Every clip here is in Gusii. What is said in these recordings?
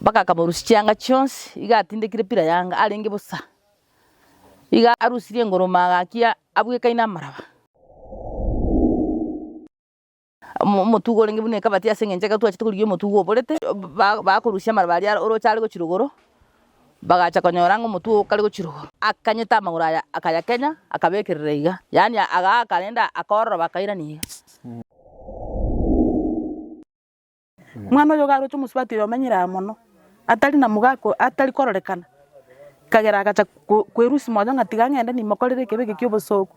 Mpaka akamorusia chianga chionsi, iga atindekire pira yanga, arenge bosa. Iga arusirie engoroma agakia abwekaine amaraba. Omotugo orenge buna ekabati ase eng'encho ekero twachete korigia omotugo oborete, bakorusia amaraba aria oroche are gochia rogoro, bagacha konyora ng'a omotugo okare gochia rogoro. Akanyete amagoro aya akayakenya, akabekerera iga, yaani agaaka rende akaororoba akairania iga. Omwana oyo iga aroche omosubati oyo omenyire aa mono, atari na mogaka atari kororekana, ekagera agacha koerusia moyo ng'a tiga ng'ende nimokorere ekebe eke kia obosooku.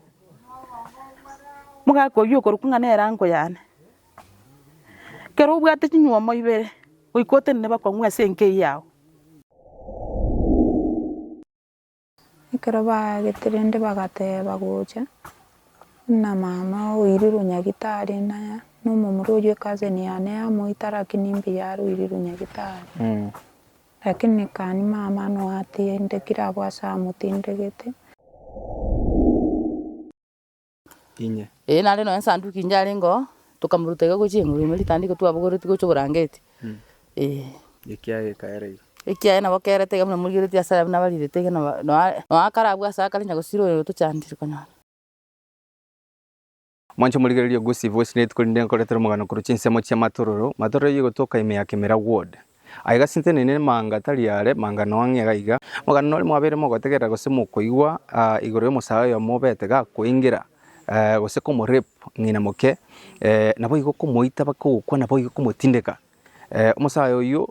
Mogaka oywo okorokwa ng'a nere uncle yane, ekero obwate chinywomo ibere, goika otenene bakong'u ase enka eywo yago. Ekero baagete rende bagateba gocha, buna mama oirirwe nyagitari na na omomura oywo ecousin yane yamoita lakini mbuya are oirirwe nyagitari. Lakini kani mama noe atindekire abwo ase amotindegete. Inye. Ee, naende nonya esanduki inche arenge oo, tokamoruta iga gochia eng'uru ime ritandiko twabogoretie gocha oborangeti, eh. Ekiaye gekaera iga. Ekiaye nabo kerete iga buna morigeretie ase aya buna barirete iga nabo noa noa akare abwo ase akare nyagosira oyo otochandire konyora. Mwanche morigererie Gusii Voice rituko rinde nkoretera omogano korwa chinsemo chia Matororo. Matororo eyio egotoka ime ya Kemera Ward. Aiga ase ntenene manga tari are, manga noa ang'e iga iga. Omogano nore mwabeire mogotegerera gose mokoigwa igoro y'omosae oyomo obete gakoingera gose komo rape ng'ina moke, naboigo komoita mpaka ogokwa naboigo komotindeka. Omosae oyio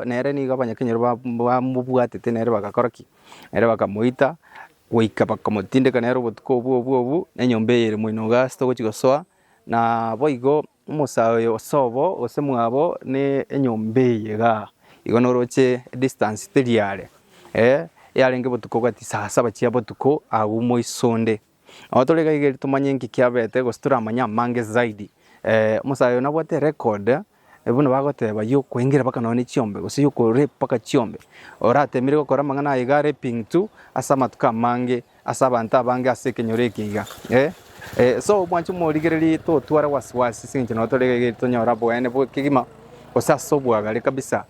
nere nigo abanyakenyoro bamobwatete nere bagakora ki? Nere bakamoita goika bakamotindeka nere obotuko obwo obwo obwo, na enyomba eye ere moino igaa ase togochi gosoa, na boigo omosae oyo sobo gose mwabo ne enyomba eye igaa, igo noroche edistance teri are, yarenge botuko gati saa saba chia botuko agwo moisonde. Nabo tore iga iga erio tomanye nki kiabete gose toramanye amange zaidi. Omosae oyo nabwate erecord buna bagoteba yokoengera mpaka nonye ne chiombe gose yoko rape mpaka chiombe. Oratemire gokora amang'ana aya iga raping tu ase amatuko amange ase abanto abange ase ekenyoro eke iga So mwanche morigererie totware wasiwasi ase eng'encho nabo tore iga iga erio tonyore oboene bwe kegima gose ase obwagare kabisa.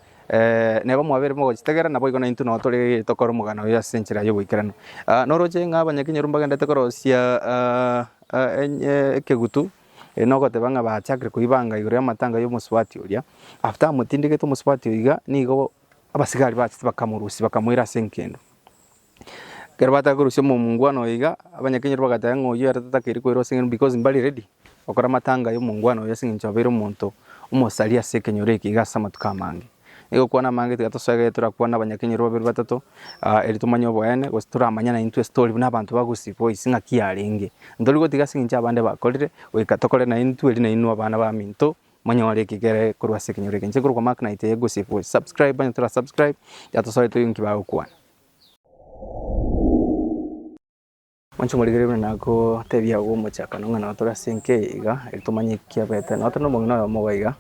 Neba mwabeire mogochitegera, naboigo naintwe nao tore iga tokore omogano oyo ase enchera y'oboikeranu. Noroche ng'a abanyakenyoro mbagenderete korosia ekegutu, nogoteba ng'a bachakire koibanga igoro y'amatanga y'omosubati oria. After amotindegete omosubati oyo iga, nigo abasigari bachete bakamorusia bakamoira ase enkendo. Ekero bataka korusia omongwana oyo iga, abanyakenyoro bagateba ng'a oyio ere tatakeire koirwa ase eng'encho because mbari ready gokora amatanga ya omongwana oyo ase eng'encho abeire omonto omosaria ase ekenyoro eke iga ase amatuko amange. Nigo gokwana amange tiga tosoe iga torakwane abanyakenyoro babere batato erio tomanye oboene gose toramanya naintwe estory buna abanto ba gusii voice ng'aki yarenge. Ntori gotiga ase eng'encho abande bakorire, goika tokore naintwe erio nainwe abana baminto Monyore eke kere korwa ase ekenyoro eke. Inche nkorokwa Mark Knight eye Gusii Voice. Subscribe onye tora subscribe, yatosoe toigwe nki bagokwana. Mwanche morigererie buna nagotebia agwo omochakano ng'a nabo tore ase enka eye iga, eri tomanye eki abete. Nabo tore na omong'ina oyomo iga iga,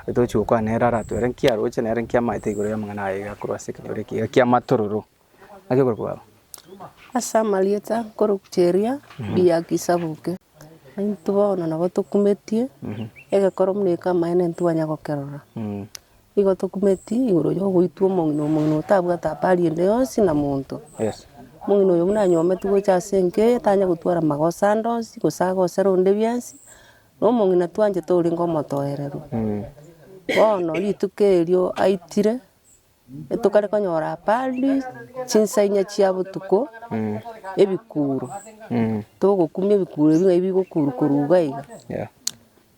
oyo togochi gokwana nere aratwere nki aroche nere nki amaete igoro y'amang'ana aya iga korwa ase ekenyoro eke iga ki'amatororo. Naki okorokwa baba? Ase amarieta nkorokwa Cheria Biaki Sabuke. Intwe bono nabo tokumetie, egekoro buna eke amaene ntwanya gokerora. Nigo tokumetie igoro ya ogoitwa omong'ina omong'ina otabwate habari ende yonsi na monto. Omong'ina oyo buna anywometwe gocha ase enka eye tanya gotwara magoso ande onsi gose agosere onde bwensi, na omong'ina twanchete orenge omotoereru. Bono rituko erio aitire. Tokare konyora apari chinsa inye chia botuko, ebikuro, togokumia ebikuro ebi ng'ai bigokuru korwa iga iga.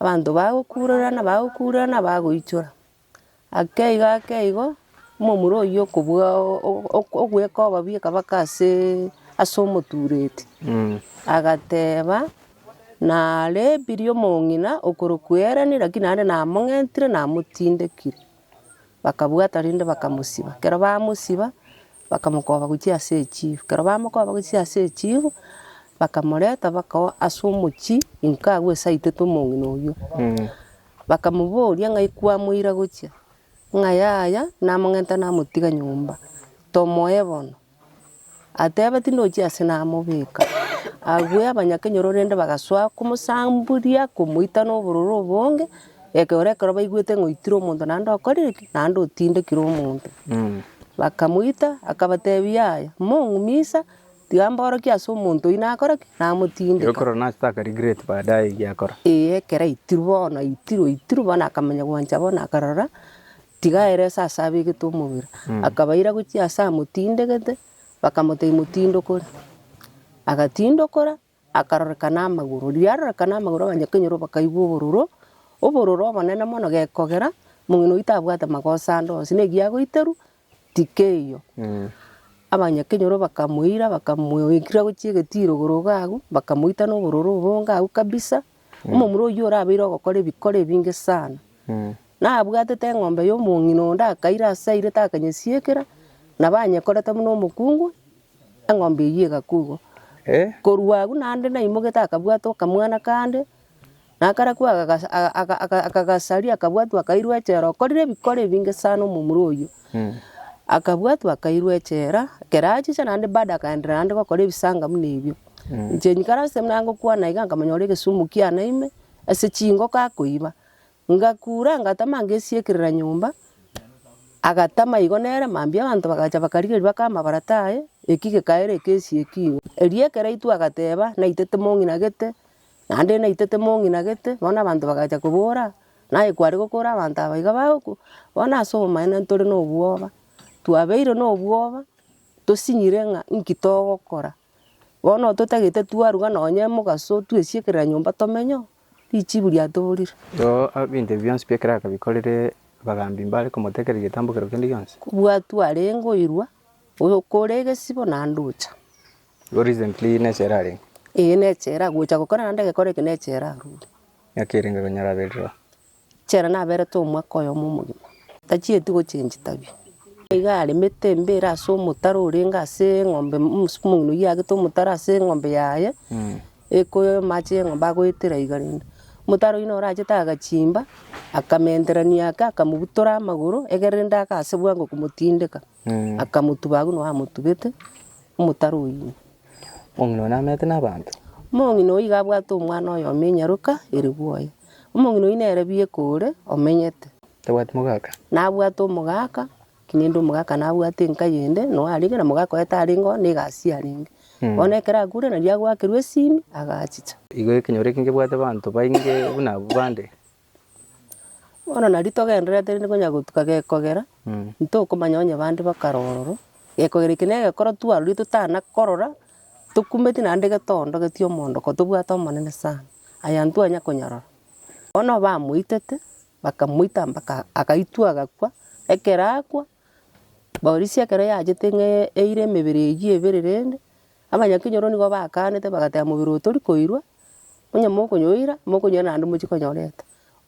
Abanto bagokurerana bagokurerana bagoichora, ake igo ake igo, omomura oywo okobua ogweka obobe mpaka aseee ase omotureti, agateba, narebirie omong'ina okorokwa Herani lakini naende namong'entire namotindekire. Bakabwata rende bakamosiba. Ekero bamosiba, bakamokoba gochia ase echifu. Ekero bamokoba gochia ase echifu, bakamoreta baka ase omochie inka agwo ase aitete omong'ina oyio. Bakamoboria ng'ai kwamoira gochia, ng'a yaya namong'enta namotiga nyomba, tomoe bono. Atebe tindochi ase namobeka. Agwo abanyakenyoro rende bagasoa komosamburia, komoita nobororo obonge. Ekero ekero baigwete ng'a oitire omonto naende okorire ki? Naende otindekire omonto. Bakamoita, akabatebia yaya, mong'umisa, tiga mborokie ase omonto oyio nakora ki? Namotindeka. Igo korora nache taka regret baadaye egiakora. Ee, ekero aitirwe bono, aitirwe aitirwe bono akamanya gwancha bono akarora, tiga aere ase ase abegete omobere. Akabaira gochia ase amotindegete, bakamotebia motindokore. Agatindokora. Akarorekana amagoro, riria arorekana amagoro abanyakenyoro bakaigwa obororo, obororo obonene mono gekogera, omong'ina oyio tabwate magoso ande onsi, na egiya agoiterwa tikeiyo. Abanyakenyoro bakamoira bakamoikera gochia egetiro igoro iga agwo, bakamoita na obororo obonge agwo kabisa, omomura oyio orabeire ogokora ebikora ebinge sana. Nabwatete eng'ombe ya omong'ina onde akaira ase airete akanyesiekera, nabo anyekorete buna omokungu. Eng'ombe eyio egakwa igo. Korwa agwo naende naimogete akabwata okamwana kande, nakarakwa agagasa aga aga akagasaria akabwatwa akairwa echela okorire ebikora ebinge sana omomura oyio. Akabwatwa akairwa echela, ekero achicha naende bado akaenderea naende gokora ebisanga buna ebio. Inche nyikaransete buna ngokwana iga nkamonyora egesumu kiane ime, ase chingoko akoiba. Ngakura ngatama ngesiekerera nyomba, agatama igo nere mambia abanto bagacha bakarigereria bakama amabarata aye, eki gekaera ekesi eki igo. Erio ekero aitwa agateba, naitete mong'ina gete, naende naitete mong'ina gete, bono abanto bagacha kobora, naye kware gokora abanto aba iga bagokwa, bono ase obomaene ntore na obwoba, twabeire na obwoba, tosinyire ng'a inki togokora. Bono totagete twaruga nonye mogaso twesiekerera nyomba tomenye oo. Richibu riatoborire. Igo ebinto ebi bionsi pi ekero akabikorire, abagambi mbare komotekereria getambo kero kende gionsi. Kobwatwa arenge oirwa, oyokore egesibo naende ocha. Igo recently nechela arenge? Ee nechela, gocha gokora naende egekora eke nechela arure. Miaka erenge konyora aberire oo? Chela naberete omwaka oyomo omogima, tachieti gochengi tabia. Iga aremete embera ase omotaro orenge ase eng'ombe omong'ina oyio aagete omotaro ase eng'ombe yaye, ekoyo amache ya eng'ombe agoetera iga rende. Omotaro oyio noro achete agachimba, akamenterania ake akamobutora amagoro, egere rende agase bwango komotindeka, akamotuba agwo noo amotubete, omotaro oyio ime. Omong'ina oyo namete na abanto? Omong'ina oyio iga abwate omwana oyomo enyaroka ere bwoye. Omong'ina oyio nere bieka ore omenyete. Tabwati mogaka? Nabwate omogaka, lakini omogaka nabwate enka yende, noo arenge na mogaka oye tarenge oo na egasi yarenge. Bono ekero akure nario agoakerwa esimi, agachicha. Igo ekenyoro eke nkebwate abanto bainge buna abwo bande? Bono nario togendererete rende konya gotuka gekogera, ntokomanya onye bande bakare ororo, gekogera eke na egekoro twarorire totana korora, tokumeti naende getondogeti omondoko tobwate omonene sana, aya ntwanya konyarora. Bono bamoitete, bakamoita mpaka agaitwa agakwa, ekero akwa, polisi ekero yachete ng'a eire emebere eywo ebere rende, abanyakenyoro nigo bakanete bagateba mobere oyo tori koirwa, onye mokonyoira, mokonyoira naende mochie konyoreta.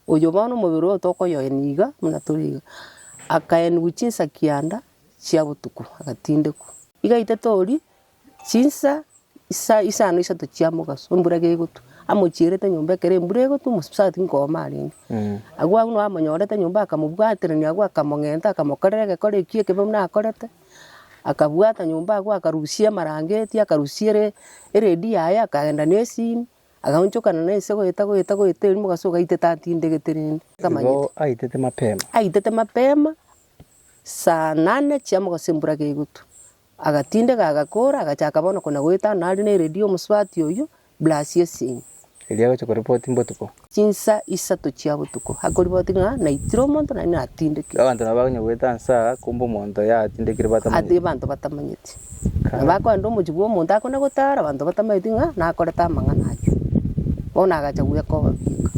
Oyo bono omobere oyo tokoyoenia iga buna tore iga. Akaenigwa chinsa kianda chia botuko, agatindekwa. Iga aitete oria, chinsa isa isano isato chia mogaso, embura gegotwa, amochierete nyomba ekero embura egotwa omosubati nkooma arenge. Agwo agwo nabo amonyorete nyomba akamobwaterania agwo akamong'enta akamokorera egekora ekio ekebe buna akorete, akabwata nyomba agwo akarusia amarangeti, akarusia ere eredio yaye akagenda na esimi, agaonchokana na ense goeta goeta goeta erio mogaso ogaitete atindegete rende, atamanyete. Igo aitete mapema. Aitete mapema, saa nane chia mogaso embura gegotwa. Agatindeka agakora, agachaka bono kona goeta nare ne eredio omosubati oyio, plus esimi. Erio agocha koripoti mbotuko. Chinsa isato chia botuko, akoripoti ng'a naitire omonto naende natindekire. Abanto nabo bakonya goeta nse aa, kumbe omonto oye atindekire batamanyeti. Ase abanto batamanyeti. Nabo akoenda omochie bwa omonto akona gotara, abanto batamanyeti ng'a nakorete amang'ana ayio. Bono agacha gwekoba bieka.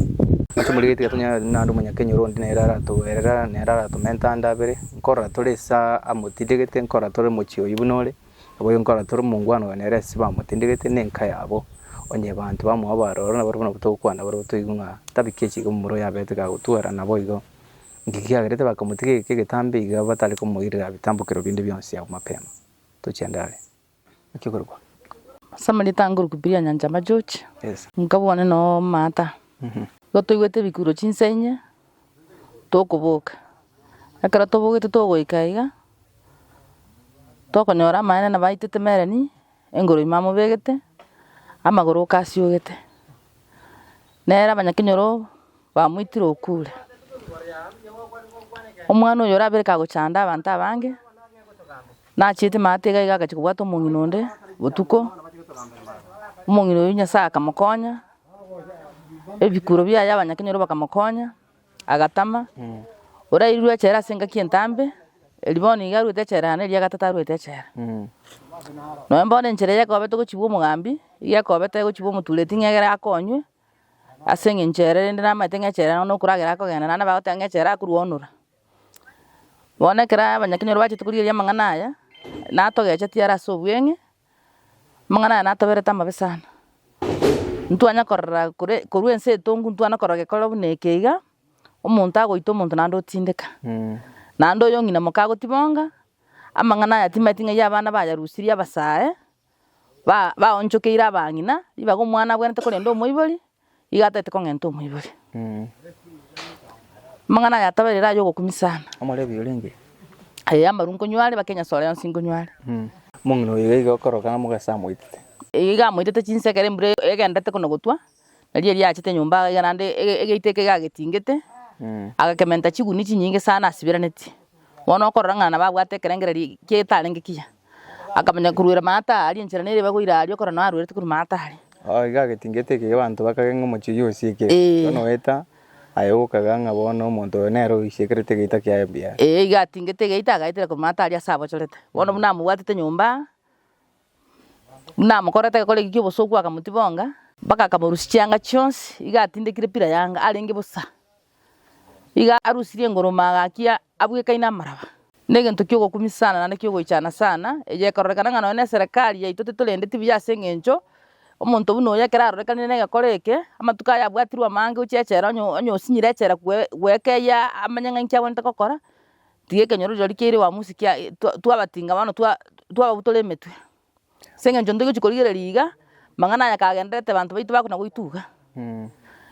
Inche omorigeti tiga tonyare naende omonyakenyoro onde nere aratoerera, nere aratomenta ande abere. Nkorora tore ase amotindegete, nkorora tore omochie oyio buna ore, naboigo nkorora tore omongwana oyo nere ase bamotindegete na enka yabo. Onye abanto bamwabo baroro nabarabwo nabo togokwana nabarabwo toigwe ng'a tabi ki echiga omomura oyo abete gagotwara naboigo nki kiagerete bakamotiga egeka egetambe iga batare komoirera bitambokero binde bionsi abwo mapema. Tochiende are. Naki okorokwa? Ase amarieta ankorokwa Biria Nyanchama George, Yes. nkabwane noo maata. Igo toigwete ebikuro chinsa inye, tokoboka. Ekero tobogete togoika iga, tokonyora amaene nabo aitete mereni, engoro ime amobegete, amagoro oka asiogete. Nere abanyakenyoro. Bamoitire okure. Omwana oyo orabere kagochanda abanto abange, nachiete maate iga iga agachia kobwata omong'ina onde botuko, omong'ina oyio Nyasaye akamokonya, ebikuro biaye abanyakenyoro bakamokonya, agatama, orairirwe echela ase engaki entambe, erio bono iga arwete echela yane eria gatato arwete echela. Nonye bono enchera eye ekobete gochia bwa omogambi, iga ekobete gochia bwa omotureti ng'a egere akonywe. Ase eng'encho ere rende namaete ng'a echela nonya okoragera akogenda naende bagoteba ng'a echela akorwa onora. Bono ekero abanyakenyoro bachete korigereria amang'ana aya, natogechetie are ase obweng'e, amang'ana aya natoberete amabe sana. Ntwanya korora kore korwa ense etongu ntwana korora gekoro buna eke iga, omonto agoita omonto naende otindeka. Naende oyo ng'ina moka agotibonga, amang'ana aya timaeti ng'ai abana bayarusirie abasae. Ba baonchokeire abang'ina, ribaga omwana abwenerete korenda omoibori, iga atagete kong'enta omoibori. Amang'ana aya ataberire aye ogokumia sana. Omorebi orenge? Ee amaru nkonywa are mpaka enyasore yonsi nkonywa are. Omong'ina oyo iga iga okoroka ng'a mogese amoitete. Iga amoitete chinsa ekero embura egenderete kona gotwa, nario eria achete nyomba iga naende ege egeito eke gagetingete, agakementa chiguni chinyinge sana asiberanetie. Bono okorora ng'a nabo abwate ekerengererio kiatarenge kiya. Akamanya koruera maate aria enchera nere bagoira aria okorora noo aruerete korwa maate aria. Oo iga agetingete eke abanto bakage ng'a omochie oyio osiekire. Ee. Bono oeta aye okaga ng'a bono omonto oyo nere oisiekerete egeita kiaye mbuya are. Ee iga atingete egeita agaetera korwa maate aria ase abochorete. Bono buna amobwatete nyomba, buna amokorete agakora ekio kia obosoku akamotibonga, mpaka akamorusia chianga chionsi, iga atindekire pira yanga arenge bosa. Iga arusirie engoroma agakia abwekaine amaraba. Negento ki'ogokumia sana naende ki'ogoichana sana, eye ekororekana ng'a nonya na eserekari yaito tetorendeti buya ase eng'encho, omonto buna oyo ekero arorekanire na egekora eke, amatuko aya abwatirwe amange gochia echela onye onye osinyire echela gwe gwekeyia amanye ng'a inki abwenerete gokora, tiga ekenyoro rirorio kiaire uamuzi kia twa twabatinga bono twa twababutora emetwe. Ase eng'encho ntogochi korigereria iga, mang'ana aya kagendererete abanto baito bakona goituga.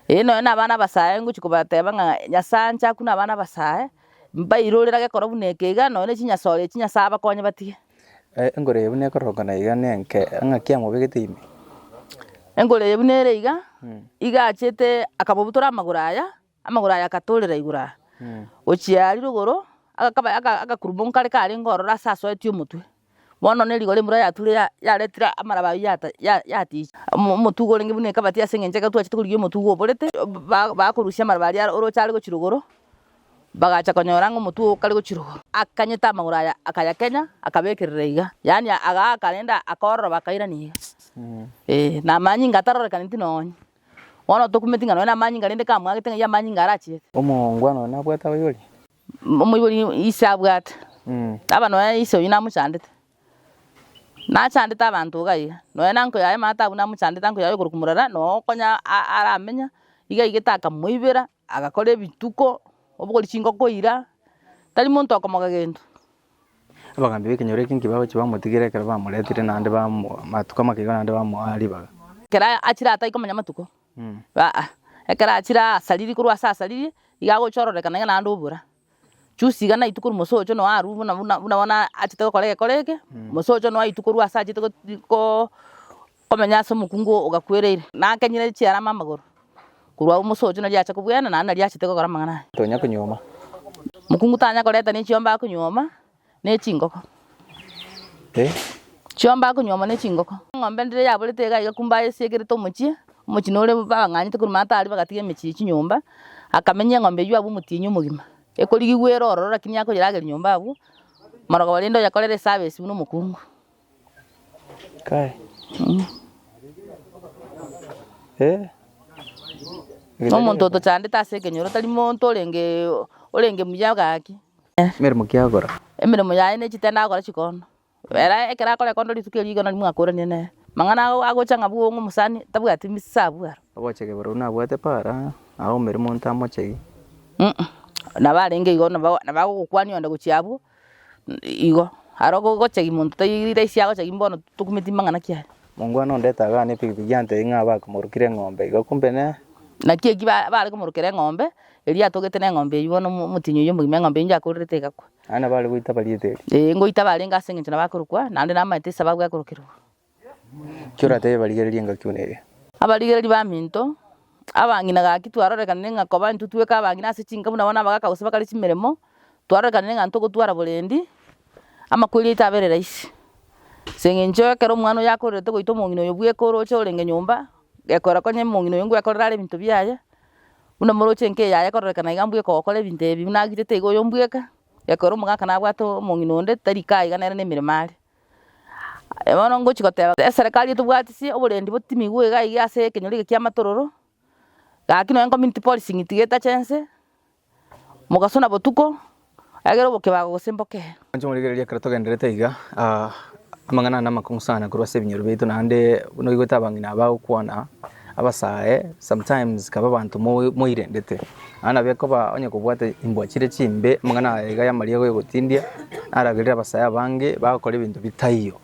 Ee nonya na abana abasae ngochi kobateba ng'a Nyasae anche akune abana abasae, mbairorera gekoro buna eke iga, nonya na chinyasore echi Nyasae abakonye batige. Engoro eye buna ekorokana iga nenke, ng'aki amobegete ime? Engoro eye buna ere iga, iga achete akamobutora amagoro aya, Amagoro aya akatorera igoro aa, gochia aria rogoro, agakaba aka agakurumo nkare karenge ororo ase asoetie omotwe. Bono ne rigoro embura yature ya yaretire amaraba aywo yata ya yaticha. Omo omotugo orenge buna ekabati ase eng'encho ekero twachete korigia omotugo oborete, ba bakorusia amaraba aria oroche are gochia rogoro, bagacha konyora ng'a omotwe oo kare gochia rogoro. Akanyete amagoro aya akayakenya, akabekerera iga, yaani agaaka rende akaororoba akairania iga, eh, na amanyinga atarorekaneti nonye. Bono tokumeti ng'a nonya namanyinga rende kamwagete ng'ai amanyinga arachiete. Omongwana oyo nabwate abaibori? Omoibori ise abwate. Aba nonya ise oyio namochandete. Nachandete abanto iga iga. Nonya na nko yaye maate abwo namochandete anko yaye okorokwa morara noo konya aramenya, iga aigete akamoibera, agakora ebituko, obogoria chingoko ira, tari monto okomoga gento. Abagambi b'ekenyoro eke inki bagochia bamotigera ekero bamoretire naende bamoa amatuko amake igo naende bamoa ribaga. Ekero achire atai komanya amatuko, aa, ekero achire asariri korwa ase asaririe, iga agocha ororekana iga naende obora. Juzi iga naitwe korwa mosocho noo arure buna buna buna bono achete gokora egekora eke, mosocho noo aitwe korwa ase achete goti koo komenya ase omokungu ogakwereire. Nakenyire chiarama amagoro, korwa abwo mosocho naria acha kobwena naende naria achete gokora amang'ana aya. Tonya konyuoma. Mokungu tanya koreta ne chiombe akonyuoma, ne chingoko. Eh. Chiombe akonyuoma ne chingoko. Eng'ombe ndire yaborete iga iga kumbe ayesiekerete omochie, omochie nore babang'anyete korwa maate aria bagatiga emechie ye chinyomba, akamenya eng'ombe eywo abwo omotienyi omogima. Ekorigigwa ere ororo lakini akoyerageria nyomba abwo, marogoba rende oyekorere eservice buna omokungu. Kai. Eh. Nomonto otochandete ase ekenyoro, tari monto orenge orenge muya gaki. Emeremo ki agokora? Emeremo yaye ne chitende agokora chikondo. Ere ekero akora ekondo rituko erio igo nario mwakoranire nere. Mang'ana ago agocha ng'a bwo omosani tabwati misabu aro. Ogochegi borobwo nabwate para, aomere monto amochegi. Nabo arenge igo nabo nabo agogokwania onde gochia abwo. Igo, aro gochegi monto tai rahisi agochegi mbono tokumeti mang'ana ki aria. Mongwana ondete igaa ne epikipiki antebie ng'a bakomorokire eng'ombe igo kumbe ne. Naki eki ba bare komorokera eng'ombe, eria atogete na eng'ombe eywo bono omo omotienyi oyio omogima eng'ombe eywo njakorerete egakwa. Naende nabo are goita bariete erio. Eeh ngoita barenge ase eng'encho nabo akorokwa, naende namaete esababu akorokerwa. Ki oratebie barigererie engaki buna eria? Abarigereria baminto. Abang'ina gaki twarorekanire ng'a koba intwe tweka abang'ina ase chinka buna bono abagaka gose bakare chimeremo, twarorekanire ng'a ntogotwara borendi, amakweri aito abere rahisi. Ase eng'encho ekero omwana oyo akorerete goita omong'ina oyo bweka oroche orenge nyomba, gekora konya omong'ina oyo ngwekorera are ebinto biaye, buna moroche enka eye yaye ekororekana iga mbweka ogokora ebinto ebi buna agitete iga oyo mbweka, gekora omogaka nabwate omong'ina onde tari ikaa iga nere na emeremo are. Bono ngochi goteba eserekari etobwatisie oborendi botimigwe iga iga ase ekenyoro eke kia amatororo, gaki nonye community policing tiga etache ense, mogaso na botuko, egere obokebago gose mbokee. Inche morigereria ekero togendererete iga, amang'ana aya namakong'u sana korwa ase ebinyoro biaito naende buna oigwete abang'ina aba bagokwana, abasae sometimes kaba abanto mo- moirendete, naende nabo ekoba onye kobwate imbwa chire chimbe amang'ana aya iga ya amariogo ya ogotindia, naragerire abasae abange bagokora ebinto bitaiyo.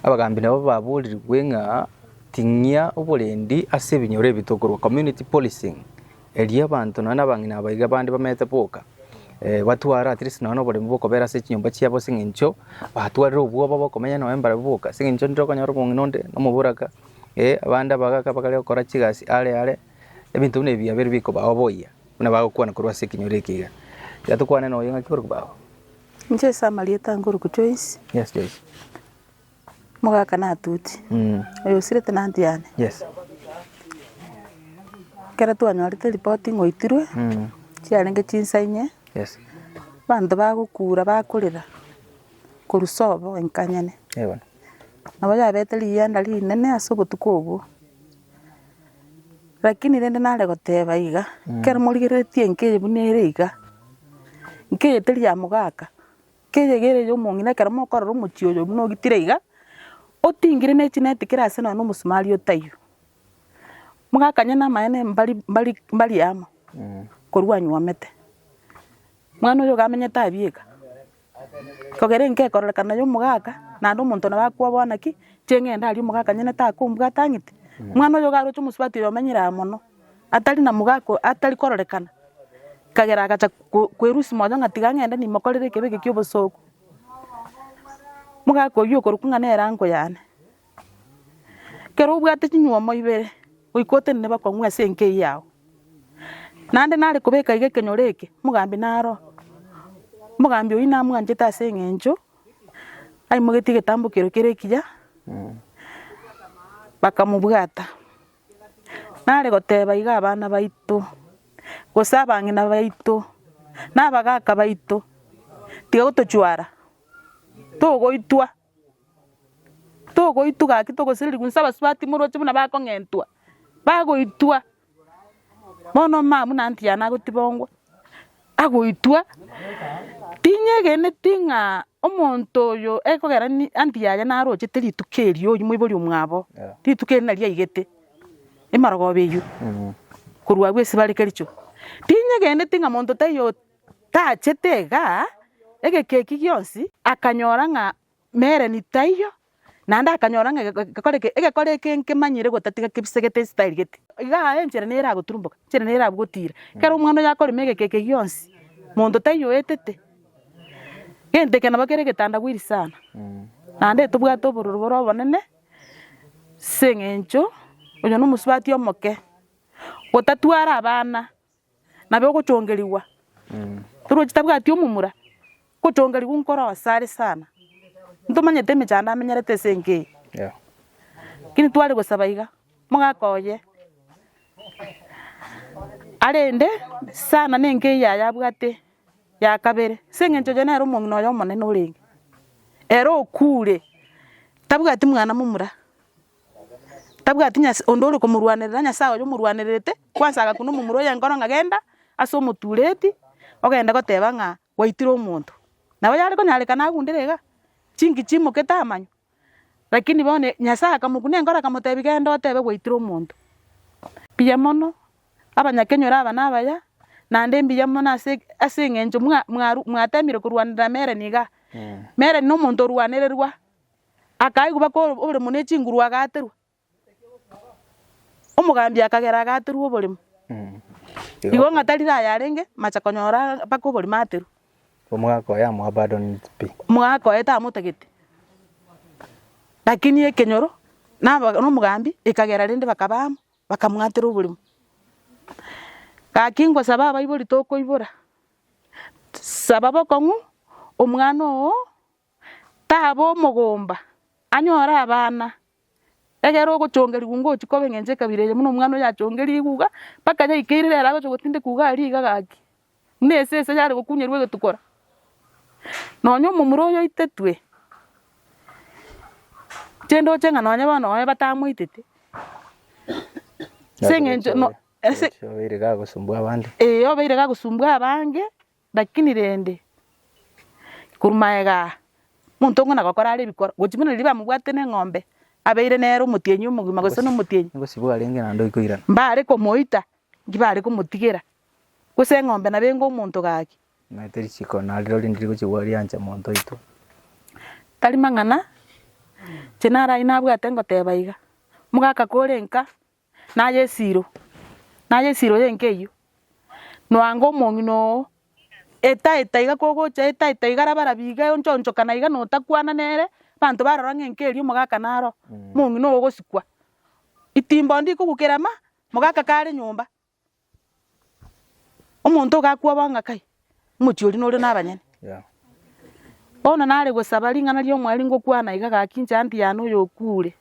Abagambi nabo baborirwe ng'a ting'ia oborendi ase ebinyoro ebi tokorwa community policing. Erio abanto nonya na abang'ina aba iga bande bamenyete boka, batware at least nonya na oboremu bokobera ase chinyomba chiabo ase eng'encho batwarire obwoba bokomenya nonya mbarabwo boka ase eng'encho ndire okonyora omong'ina onde na omoboraka, abande abagaka bakare gokora chigasi are are, ebinto buna ebi biabeire bikobaoboyia buna bagokwana korwa ase ekenyoro eke iga. Tiga tokwane noyo ng'aki korokwa baba. Inche ase amarieta nkorokwa Joyce. Yes Joyce. Omogaka natuti, oyo osirete na aunty yane. Yes. Ekero twanyorete ripoti ng'a oitirwe, chiarenge chinsa inye, Yes. abanto bagokura bakorera korwa sobo enka nyene. Eh bono. Nabo yabete riyianda rinene ase obotuko obwo, lakini rende nare goteba iga, ekero morigereretie enka eye buna ere iga, nka eye teri ya mogaka. Keyegere y'omong'ina ekero mokorora omochie oyo buna ogitire iga, otingire ne chineti kera ase nonya na omosumari otaiyo. Mogakanye namaene mbari mbari mbari amo, korwa anywomete. Mwana oyo iga amenyete abieka, kogera enka ekororekana ya omogaka, naende omonto nabo akwoboa naki, inche ng'ende aria omogaka nyene takombwata ang'ite. Mwana oyo iga aroche omosubati oyo omenyire aa mono, atari na mogaka atari kororekana. Ekagera agacha kwerusia moyo ng'a tiga ng'ende nimokorere ekebe eke kia obosooku. Omogaka oyio okorokwa ng'a nere uncle yane, ekero obwate chinywomo ibere, goika otenene bakong'u ase enka eyio yago. Naende nare kobeka iga ekenyoro eke, omogambi naro, omogambi oyio namwanchete ase eng'encho, aimogetie egetambo kero kere ekiya, bakamobwata. Nare goteba iga abana baito, gose abang'ina baito, na abagaka baito, tiga gotochwara, togoitwa, togoitwa gaki togosirerigwa inse abasubati moroche buna bakong'entwa, bagoitwa. Bono mama buna aunty yane agotibongwa, agoitwa, tinyegeneti ng'a omonto oyo ekogera ni aunty yaye narochete rituko erio oywo moibori omwabo, rituko erio nario aigete, emarogoba eywo, korwa abwo ase bare kericho. Tinyegeneti ng'a monto taiyo tachete igaa, egeka eki gionsi, akanyora ng'a Mereni taiyo, naende akanyora ng'a egekore eke egekore eke nkemanyire gotatiga kebisegete estyle gete. Igaa enchera nere agoturumboka, enchera nere agotiira. Ekero omwana oyo akorema egeka eke gionsi, monto taiyo oetete, gento eke nabo kere egetandawiri sana. Naende tobwate obororo bore obonene, ase eng'encho, oyo na omosubati omoke, gotatwara abana. Nabe ogochongerigwa, torochi tabwati omomura, ogochongerigwa nkoro asare sana, ntomanyete emechando amenyerete ase enka eye. Lakini tware gosaba iga, omogaka oye, arende sana na enka eye yaye abwate ya kabere, ase eng'encho oyo nere omong'ina oye omonene orenge, ere okure, tabwati mwana momura. Tabwati nyas onde ore komorwanerera, Nyasaye oye omorwanererete, kwansa agakuna omomura oye enkoro ng'a genda ase omotureti, ogende goteba ng'a gwaitire omonto. Nabo yare konyarekana agundere iga, chinki chimokete amanywe, lakini bono Nyasaye akamokuna enkoro akamotebia genda otebe gwaitire omonto. Mbuya mono, abanyakenyoro aba na abaya, naende mbuya mono ase ase eng'encho mwa mwaru mwatemire korwanerera Meren igaa. Meren na omonto orwanererwa. Akaigwa baka oboremo ne chinguru agaaterwa, omogambi akagera agaaterwa oboremo. Igo ng'a tari rayo arenge, macha konyora mpaka oboremo aaterwe. Omogaka oye amoabandoned pi. Omogaka oye tamotagete, lakini ekenyoro, na aba na omogambi, ekagera rende bakaba amo, bakamwatera oboremo. Gaki ngosaba abaibori tokoibora, saba bokong'u omwana oo taba omogomba, anyore abana, ekero ogochongerigwa ngochia koba eng'encho ekabira eye buna omwana oyo achongerigwe iga, mpaka yaikeire rero agocha gotindekwa iga aria iga gaki, buna esese yare gokunyerwa egetukora. Nonya omomura oyo oitetwe, inche ndoche ng'a nonye bono nonye batamoitete, ase eng'encho no ase. Obeire gagosumbua abande. Ee obeire gagosumbua abange, lakini rende, korwa magega aa, omonto ong'ana gokora are ebikora, gochia buna riria bamobwate na eng'ombe, abeire nere omotienyi omogima gose na omotienyi. Ngosibwa arenge naende oikoirana. Mbare komoita, nki bare komotigera, gose eng'ombe nabo enge omonto gaki. Omanyete richiko nariro rinde rigochia riancha monto oito. Tari mang'ana, inche naro ayio nabwate ngoteba iga, omogaka kore nka, naye esiro, naye esiro y'enka eyio, noanga omong'ina oo, eta eta iga kogocha eta eta iga raba raba iga onchonchokana iga notakwana nere, abanto barora ng'a enka eria omogaka naro, omong'ina oo ogosikwa. Itimbo ndikogukera ma, mogaka kare nyomba. Omonto ogakwoboa ng'a kai, omochie oria nore na abanyene. Bono nare gosaba ring'ana ria omweri ngokwana iga gaki inche aunty yane oyo okure,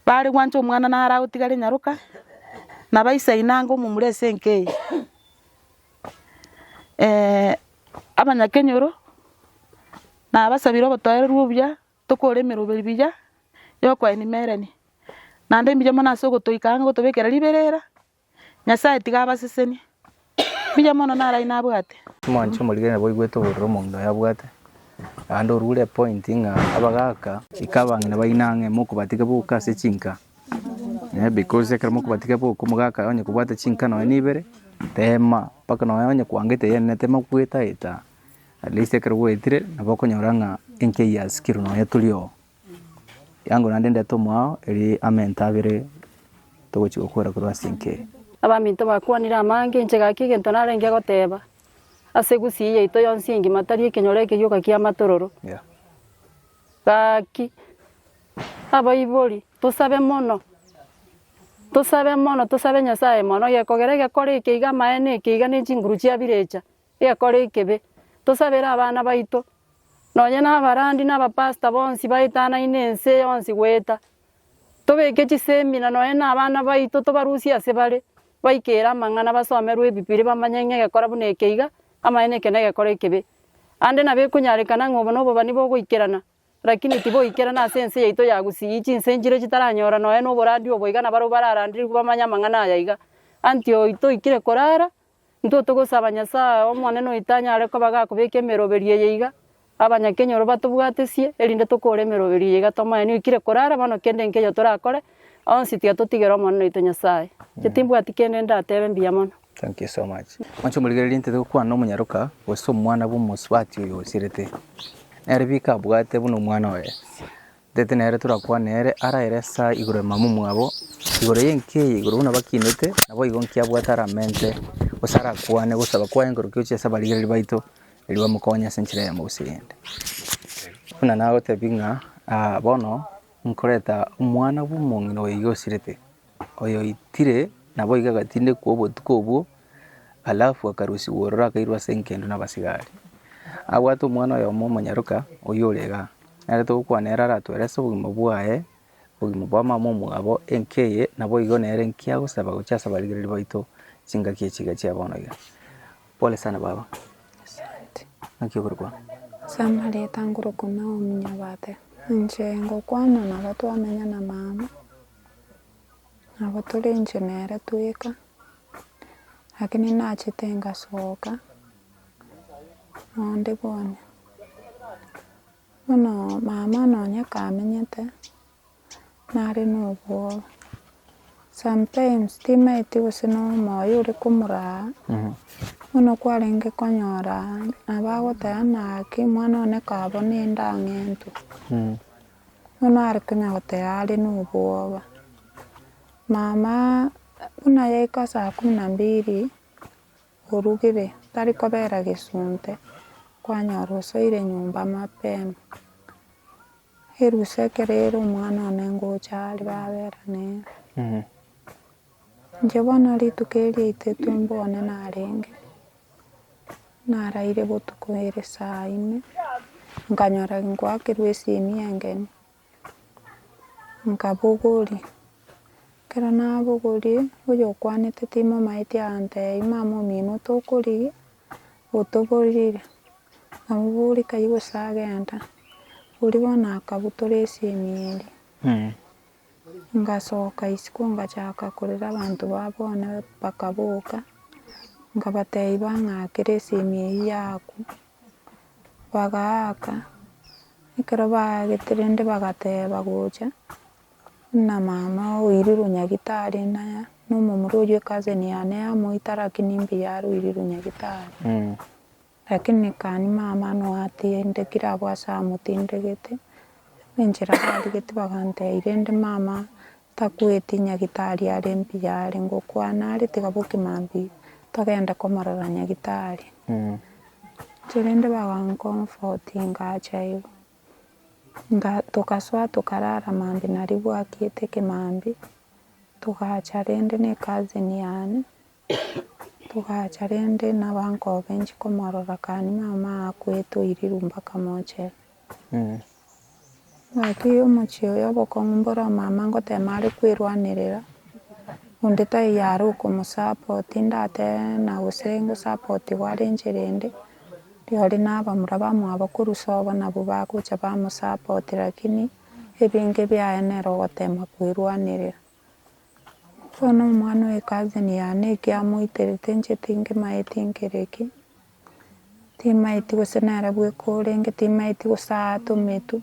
bare gwancha omwana nare agotigare nyaroka, nabo aisaine ange omomura ase enka eye. Abanyakenyoro, nabasabire obotoereru obuya. Tokore emeroberi buya y'okoenimerania, naende mbuya mono ase ogotoika ang'e gotobekera riberera, Nyasaye tiga abasesenie, mbuya mono naro ayio nabwate. Omwanchi omorigeri nabo oigwete obororo omong'ina oye abwate, naende orure epoint ng'a abagaka ika abang'ina baino ang'e mokobatiga boka ase chinka, because ekero mokobatiga boka omogaka onye kobwate chinka nonye na ibere, tema mpaka nonye onye kwangete eyene tema goeta eta. At least ekero gwaetire nabo okonyora ng'a enki eyio yasikirwe nonye tori oo. Yango naende ndete omwao eri amenta abere togochia gokora korwa ase enka eye. Abaminto bakwanire amange, inche gaki egento narenge goteba, ase egusii yaito yonsi engima tari ekenyoro eke gioka ki'amatororo. Gaki, abaibori, tosabe mono, tosabe mono, tosabe Nyasaye mono, gekogera egekora eke iga amaene eke iga ne chinguru chia birecha. Gekore ekebe, tosabere abana baito, nonye nabarandi na abapastor bonsi baetanaine ense yonsi goeta. Tobeke chisemina nonye na abana baito tobarusie ase bare, baikere amang'ana basomerwe ebibiri bamanye ng'a egekora buna eke iga, amaene eke negekora ekebe. Ande nabo ekonyarekana ng'a obo nobobani bogoikerana, lakini tiboikerana ase ense yaito ya Gusii, chinse nchire chitaranyora nonye na oborandi obo iga nabarabwo bararanderigwe bamanye amang'ana aya iga. Antioyi toikire korara, Intwe togosaba Nyasae Omonene oito anyare koba gakobeka emeroberio eye iga, abanyakenyoro batobwatesie, erinde tokore emeroberio eye iga tomoenie oikire korara bono kende nkeiyo torakore, onsi tiga totigere Omonene oito Nyasae. Inche timbwati kende ndatebe mbuya mono. Thank you so much. Mwanche omorigereria intete gokwana omonyaroka gose omwana bw'omosubati oyo osirete. Nere bika abwate buna omwana oye. Ntete nere torakwane ere araere asa igoro ya mama omwabo, igoro y'enka eye igoro buna bakinete, naboigo nki abwate aramente, gose arakwane gosaba kwaye nkorokia gochia ase abarigereria baito, erio bamokonye ase enchera eyemo gose eyende. Buna nagotebia ng'a bono nkoreta omwana bwa omong'ina oyo iga osirete, oyo oitire naboigo agatindekwa obotuko obwo, alafu akarusigwa ororo akairwa ase enkendo na abasigari. Abwate omwana oyomo omonyaroka, oyio ore igaa, nere togokwana ere aratwerese obogima bwaye, obogima bwa mama omwabo enka eye, naboigo nere nki agosaba gochia ase abarigereria baito chingaki echi iga chia bono iga. Pole sana baba. Asante. Naki okorokwa? Ase amareta nkorokwa Naomi Nyabate. Inche ngokwana nabo twamenya na mama. Nabo tore inche nere tweka, lakini nachete ngasoka, nonde bono. Bono mama nonye kamenyete, nare na obwoba, sometimes timaeti gose na omoyo ore komoraa, bono kwarenge konyora nabo agoteba ng'a gaki omwana one kabo nende ang'entwe. Bono are konya goteba are nobwoba, mama buna yaika saa kumi na mbili orugire tari kobera gesunte, kwanyora osoire nyomba mapema, erusa ekero ere omwana one ngocha are babera nere. Inche bono rituko eri riaitetwe mbone narenge, naraire botuko ere saa ine, nkanyora ngoakerwa esimi engeni, nkabogoria, ekero nabogoria, oyokwanete timomaeti agantebia mama omino tokorigia, otoborire, nkamoboria kai gose agenda, oria bono akabutora esimi eria. Ngasoka isiko ngachaka korera abanto ba bono bakaboka, nkabatebia bang'akere esimi eywo yakwa, bagaaka, ekero baagete rende bagateba gocha, buna mama oirirwe nyagetari na na omomura oywo ecousin yane yamoita lakini mbuya are oirirwe nyagetari. Lakini kani mama noatindekire abwo ase amotindegete, enchera barigete bagantebia rende mama takweti nyagitari are mbuya are ngokwana are tiga boki mambia togende komorora nyagitari. Inche rende bagankomfort ngacha igo, nga tokasoa tokarara mambia naria bwakiete ekemambia, togacha rende na ecousin yane. Togacha rende nabankobe inche komorora kani mama akwete oirirwe mpaka mochera. Gaki omochie oyo obokong'u mboro mama ngotema are kwerwanerera, onde taiyo are okomosupport ndatebe na gose ngosapotigwa are enchera ende, rirorio na abamura bamwabo korwa sobo nabwo bagocha bamosupport lakini ebinge biaye nere ogotema kwerwanerera. Bono omwana oye cousin yane eki amoiterete inche tinkimaeti nkere ki, timaeti gose nere bweka orenge, timaeti gose aatometwe,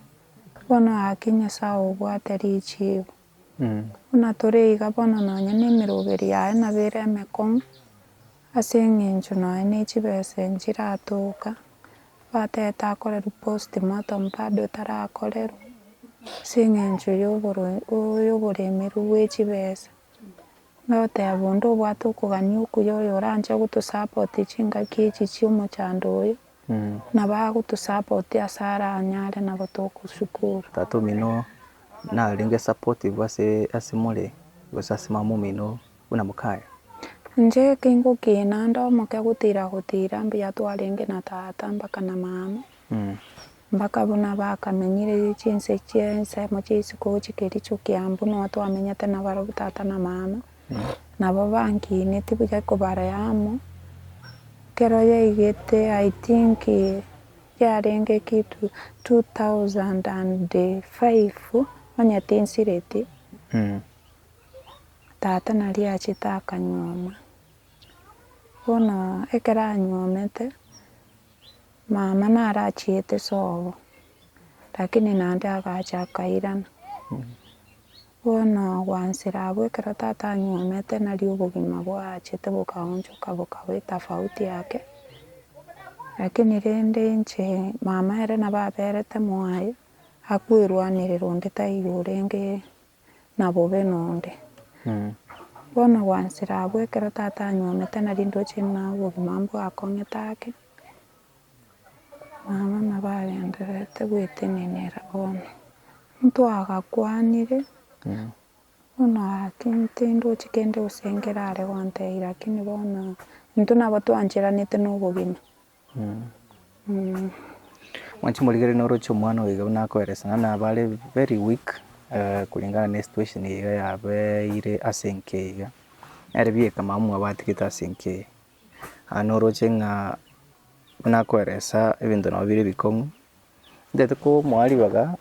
bono gaki Nyasaye obwate richibu. Buna tore iga bono nonye na emeroberi yaye nabo ere emekong'u, ase eng'encho nonye na echibesa nchiratoka, Batebete akorerwe postmortem bado tarakorerwa, ase eng'encho ya oboremerwa bwe chibesa. Nogoteba onde obwate okogania okuya oyo oranche gotosupport chingaki echi chia omochando oyo, nabo agotosupport ase aranyare nabo tokoshukuru. Tata omino narenge supportive ase ase more gose ase mama omino buna mokaye. Inche eke ngokina ande omoke gotira gotira mbuya twarenge na tata mpaka na mama, mpaka buna bakamenyire chinse chia ensemo chia isiko gochia kericho kiambu noo twamenyete nabarobwo tata na mama, nabo bankineti buya kobare amo, ekero yaigete I think yarenge kitu 2005 onye tinsireti. Tata naria achete akanyuoma. Bono ekero anyuomete, mama naro achiete sobo, lakini naende agacha akairana. Bono gwansera abwo ekero tata anyuomete nario obogima bwachete bokaonchoka bokaba etafauti ake, lakini rende inche mama ere nabo aberete mwaye, akwerwanerera onde taiyo orenge. na bobe nonde. Bono gwansera abwo ekero tata anyuomete nari ndoche ng'a obogima mbwakong'ete ake, mama nabo agendererete gwetenenera bono. Ntwagakwanire, bono gaki tindochi kende gose nkerare gontebia lakini bono intwe nabo twancheranete na obogima. Mwanche morigererie noroche omwana oyo iga buna akoeresana nabo are very weak kulingana na esituation eye iga yabeire ase enka eye iga. Nere bieka mama omwabo atigete ase enka eye. Aa noroche ng'a buna akoeresa ebinto nabo bire ebikong'u, ntagete komoa ribaga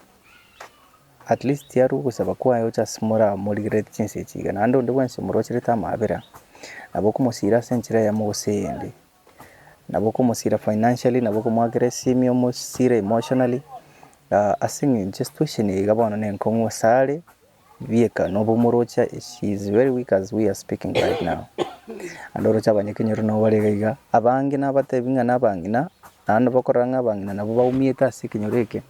at least arwe ogosaba kwaye gocha ase moramorigererie chinsa echi iga. Naende onde bwensi omorocherete amabera, nabo okomosira ase enchera eyemo gose eyende. Nabo okomosira financially, nabo okomoakera esimi omosire emotionally, ase eng'encho esituesheni eye iga bono nenkong'u ase are, bieka nobo omoroche she is very weak as we are speaking right now. Naende oroche abanyakenyoro nabo bare iga iga, abange nabatebi ng'a na abang'ina, naende bakorora ng'a abang'ina nabo baumiete ase ekenyoro eke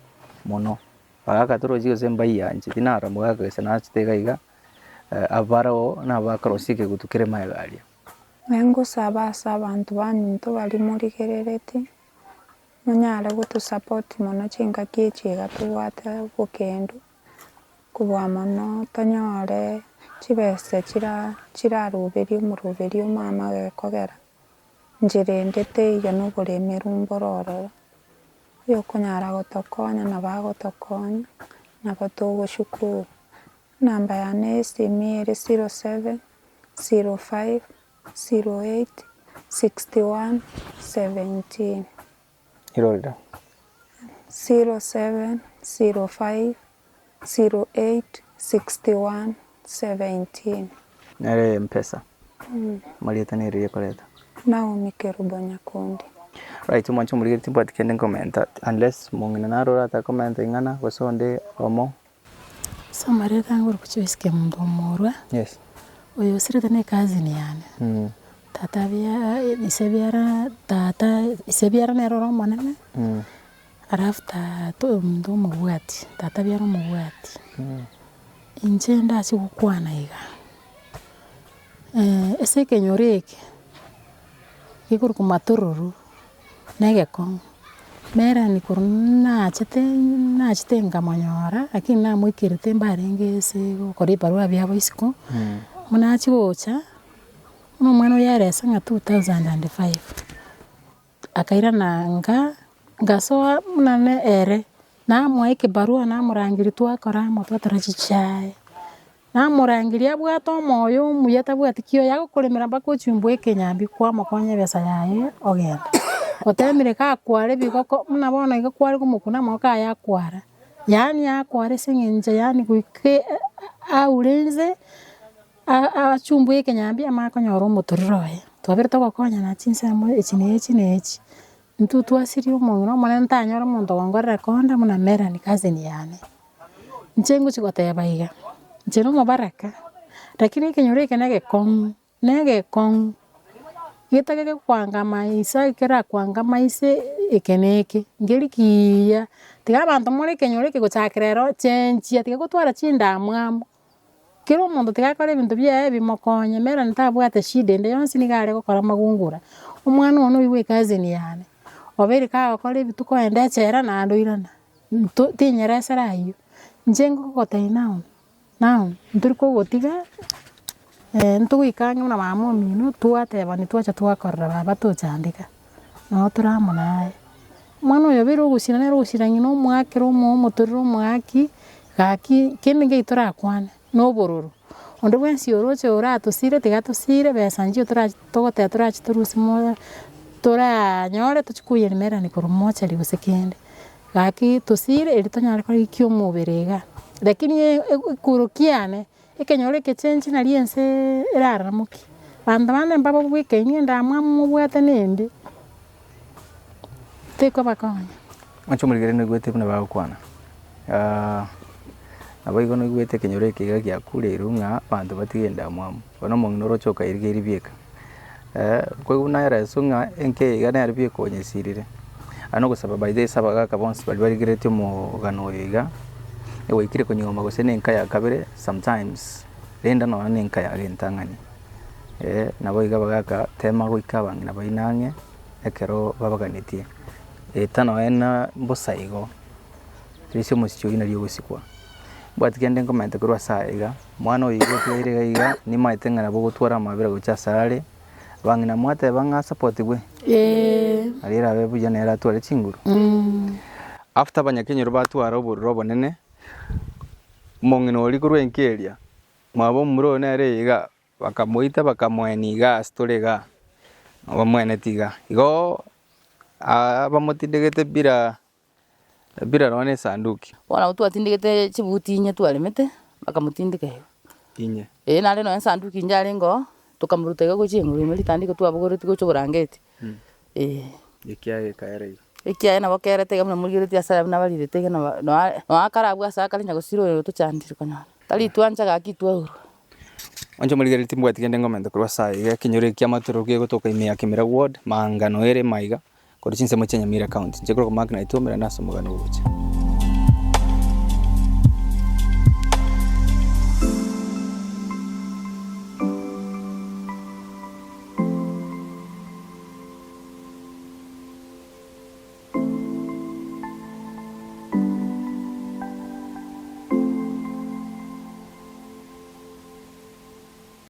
mono, bagaka torochi gose mbaiyancheti, tinarora mogaka gose nachete iga iga, abaroo nabakarosia ekegutu kere magega aria. Nengosaba ase abanto baminto baria morigereretie, monyare gotosupport mono chingaki echi iga tobwate obokendu, kobua mono tonyore Chibesa chira chiraroberie omoroberio omama gekogera, nchera ende teiyo na oboremeru mboro ororo. Oyokonyara gotokonya nabo agotokonya, nabo togoshukuru. Enamba yane ya esimi ere 07 05 08 61 17. Irorera. 07 05 08 61 17. Nere Mpesa. Amarieta nere riakoreta. Naomi Kerubo Nyakundi. Right omwanche omorigereria timbwati kende nkomenta unless mong'ina naro orata komenta ing'ana gose onde omo. Ase amarieta ngorokwa Joyce Kemunto Omorwa, Yes. oyo osirete ne ecousin yane. Tata bia ise biara tata ise biara nere ore omonene, alafu tata ominto omobwati, tata biara omobwati. Inche ndache gokwana iga, ase ekenyoro eke, gekorokwa matororo, na egekong'u, Melanie korwa nachete nachete nkamonyora, lakini namoikerete mbarenge ase gokora ebarua biabo isiko, buna achia gocha. Buna omwana oyo arese ng'a 2005, akairana nka, nkasoa buna ne ere, namoa ekebarua namorangeria twakora amo twatora chichae, namorangeria abwate omoyo omuya tabwati ki oyo agokoremera mpaka ochimbwa ekenyambi kwamokonya ebesa yaye ogenda. Otemire gakwara ebigoko buna bono iga kware komokuna amagoko aye akwara, yaani akwara ase eng'encho yaani goika aure inse. Achumbwe ekenyambi amanye konyora omotorero oye. Twabere togokonyana chinsemo echi na echi na echi. Intwe twasirie omong'ina omonene ntanyora omonto ogonkorera konda buna Melanie cousin yane. Inche ngochi goteba iga, inche na omobaraka, lakini ekenyoro eke na egekong'u, na egekong'u, getagete gokwangama inse kerakwangama inse eke na eke, nkeri kiiya, tiga abanto more ekenyoro eke gochakera ero chenchia, tiga gotwara chindamwamu. Kera omonto tiga akore ebinto biaye bimokonye, Melanie tabwate shida ende yonsi nigo are gokora amagungura, omwana one oywo bwa ecousin yane, obeire kagokora ebituko ogenda echela naende oirana, nto tinyeresera aywo. Inche ngogotebia Naomi, Naomi ntori kogotiga ntogoika ang'e buna mama omino twatebani twacha twakorora baba tochandeka, nabo tore amo naye. Omwana oyo obeire ogosira nere ogosira ng'ina omoakere omoa omotorero omoaki, gaki kende nkeiyo torakwane, na obororo. Onde bwensi oroche oratosire tiga atosire besa nchiyo torachi togoteba torachi torusie moyo toranyore tochi koiyani merani korwa mochari gose kende. Gaki tosire erio tonyare korigia omobere igaa. Lakini ekuro kiane. Ekenyoro ekechenchi nario ense eraramoke. Abanto bande mbababwekaini endamwamu mobwate nembe, tekobakonya. Inche omorigereria noigwete buna bagokwana, naboigo noigwete ekenyoro eke iga giakureirwe ng'a abanto batige endamwamu, bono omong'ina oroche okairigeria bieka, nkoigwa buna ereso ng'a enka eye iga nere bieka onyesirire. Aye nogosaba by the way ase abagaka bonsi baria barigereretie omogano oyo iga, gwaikire konyuoma gose na enka ya kabere sometimes renda nonya na enka yago entang'ani, nabo iga abagaka tema goika abang'ina baino ang'e ekero babaganetie, eta nonya na mbosa igo, risia omosichi oyio nario ogosikwa. Mbwati kende nkomenta korwa ase aya iga, omwana oyo iga otigaire iga iga, nimaete ng'a nabo ogotwara amabera gocha ase are. Abang'ina mwateba ng'a asapotigwe? Aria erabe buya nere atware chinguru. After abanyakenyoro batwara obororo obonene, omong'ina oria korwa enka eria, mwaba omomura oyo nere iga, bakamoita bakamoenia iga ase tore igaa, bamoeneti igaa. Igo abamotindegete bila bila nonya na esanduki. Bono abwo twatindegete chibuti inye twaremete, bakamotindeka igo. Inye. Eeh naende nonya esanduki inche arenge oo, tokamoruta iga gochia igoro ime ritandiko twabogoretie gocha oborangeti, eh. Ekiaye gekaera igo. Ekiaye nabo kerete iga buna morigeretie ase aya buna barirete iga nabo noa noa akare abwo ase akare nyagosira oyo tochandire konyora. Tari twancha gaki twaurwa. Inche omorigereria timbwati kende nkomenta korwa ase aya iga, ekenyoro eke ki'amatoro kegotoka ime ya Kemera ward, Mangano ere maiga. Korwa chinsemo chia Nyamira County, inche korwa Mark Naitwe, omerane ase omogano ogocha.